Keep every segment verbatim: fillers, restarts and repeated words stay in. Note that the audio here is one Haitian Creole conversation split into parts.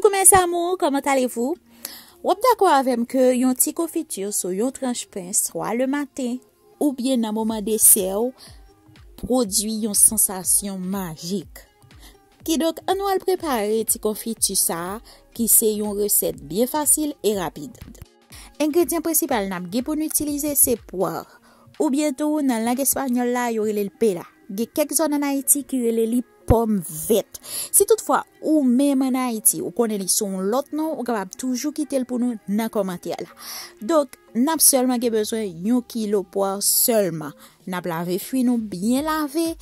Coucou mes amours, comment allez-vous? W ap dakò avè m ke yon ti konfiti sou yon tranch pen, swa le maten, oubyen nan moman desè w, pwodui yon sansasyon majik. Kidonk, ann nou al prepare ti konfiti sa a, ki se yon resèt byen fasil e rapid. Engredyan prensipal n ap gen pou n itilize se pwa, oubyen tou nan lang espanyòl la, yo rele l pera. Gen kèk zòn ann Ayiti ki rele li pòm vèt. Si toutfwa ou menm ann Ayiti, ou konnen li sou yon lòt non, ou kapab toujou kite l pou nou nan kòmantè la. Donk, n ap sèlman gen bezwen yon kilo pwa sèlman. N ap lave fwi nou byen lave,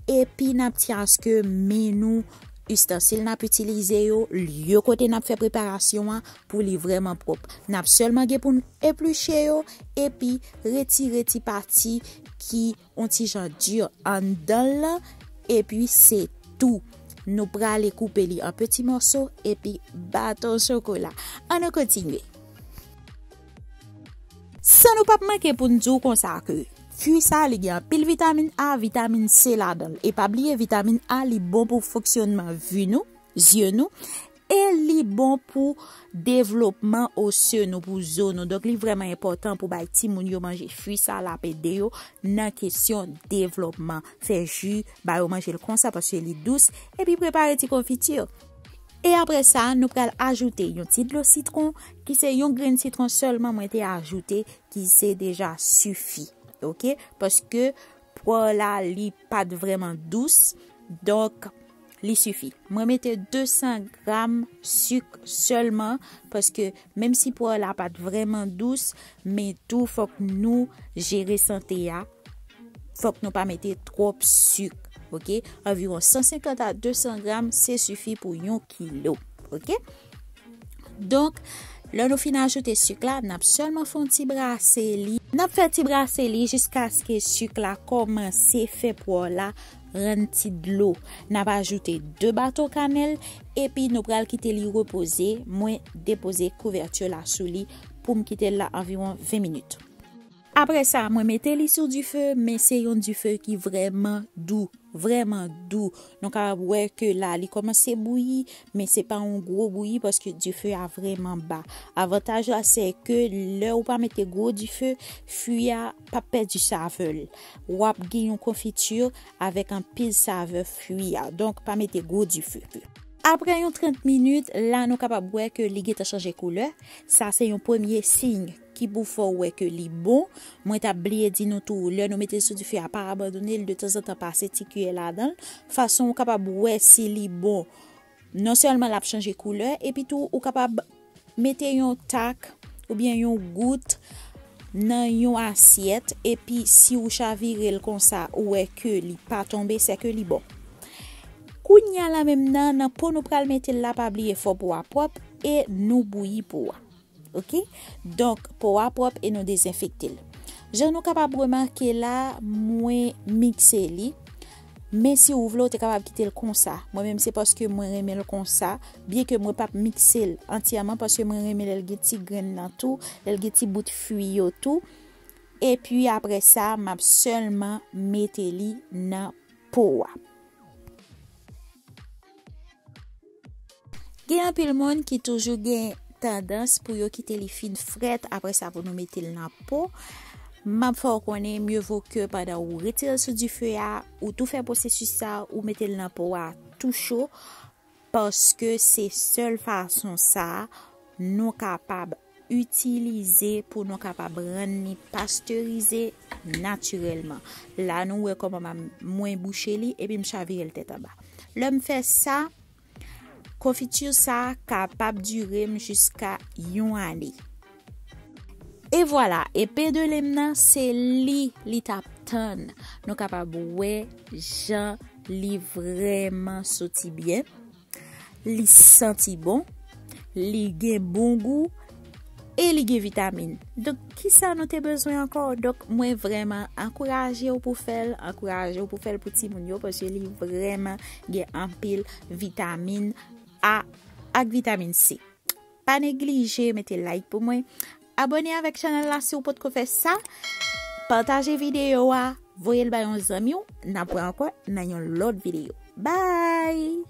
epi n ap tyen aske men nou, istansil n ap itilize yo, lye kote n ap fè preparasyon an, pou li vrèman pwòp. N ap sèlman gen pou n epliche yo, epi retire ti pati ki yon ti jan di anndan l lan, epi se tou. Nou prale koupe li an peti mòso, epi baton chokola. Ann nou kontinye. San nou p ap manke pou n di w konsa ke fwi sa, li gen anpil vitamin A, vitamin C ladan l. E pa bliye, vitamin A, li bon pou fonksyònman vi nou, zye nou, e li bon pou devlopman ose nou, pou zo nou. Donk, li vrèman enpòtan pou bay timoun yo manje fwi sa, l ap ede yo nan kesyon devlopman. Fè ji, ba yo manje l konsa, paske li dous, epi prepare ti konfiti. E apre sa, nou pral ajoute yon ti dlo sitwon, ki se yon grenn sitwon sèlman mwen te ajoute, ki se deja sifi. Oke? Paske pwa la, li pa t vrèman dous, donk, li sifi. Mwen mete de san gram sik sèlman, paske menm si pwa la pa t vrèman dous, men tou fòk nou jere sante a. Fòk nou pa mete twòp sik, oke? Anviwon san senkant a de san gram, se sifi pou yon kilo, oke? Donk, lè nou fin ajoute sik la, n ap sèlman fè yon ti brase li. N ap fè ti brase li jiskaske sik la kòmanse fè pwa la rann ti dlo. N ap ajoute de baton kanèl, epi nou pral kite li repoze. Mwen depoze kouvèti la sou li pou m kite l la anviwon ven minit. Apre sa, mwen mete li sou dife, men se yon dife ki vrèman dou, vrèman dou. Nou kapab wè ke la, li kòmanse bouyi, men se pa yon gwo bouyi paske dife a vrèman ba. Avantaj la, se ke lè ou pa mete gwo dife, fwi a p ap pèdi savè l. W ap gen yon konfiti avèk anpil savè fwi a. Donk, pa mete gwo dife. Apre yon trant minit, la nou kapab wè ke li gentan chanje koulè. Sa se yon premye siy ki pou fè w wè ke li bon. Mwen t ap bliye di nou tou, lè nou mete l sou dife a, pa abandone l, detanzantan pase ti kiyè ladan l. Fason ou kapab wè si li bon, non sèlman l ap chanje koulè, epi tou ou kapab mete yon tak oubyen yon gout nan yon asyèt, epi si ou chavire l konsa, ou wè ke li pa tonbe, sèke li bon. Kounye a la menm nan, nan po nou pral mete l la, pa bliye fò po a pwòp e nou bouyi po a. Oke? Donk, po a pwòp e nou dezenfekte l. Jan nou kapab remake la, mwen mikse li. Men si ou vle, ou te kapab kite l konsa. Mwen menm, se paske mwen renmen l konsa. Byenke mwen p ap mikse l antyèman, paske mwen renmen lè l gen ti grenn nan tou, lè l gen ti bout fwi yo tou. Epi apre sa, m ap sèlman mete li nan po a. Gen anpil moun ki toujou gen tandans pou yo kite li fin frèt, apre sa pou nou mete l nan po. M ap fè w konnen, mye vo ke pandan ou retire l sou dife a, ou tou fè pwosesis sa, ou mete l nan po a tou cho, paske se sèl fason sa nou kapab itilize pou nou kapab rann li pasterize natirèlman. La, nou wè kòman m-, mwen bouche li, epi m chavire l tèt anba. Lè m fè sa, konfiti sa kapab dire m jiska yon ane. E vwala, e pen de lem nan, se li, li t ap tann. Nou kapab wè jan li vrèman soti byen. Li santi bon, li gen bon gou, e li gen vitamin. Donk, kisa nou te bezwen ankò? Donk, mwen vrèman ankouraje w pou fè l, ankouraje w pou fè l pou timoun yo, paske li vrèman gen anpil vitamin A ak vitamin C. Pa neglije mete like pou mwen. Abòne avèk chanèl la si w potko fè sa. Pataje videyo a, voye l bay yon zanmi w. N ap wè ankò nan yon lòt videyo. Bye!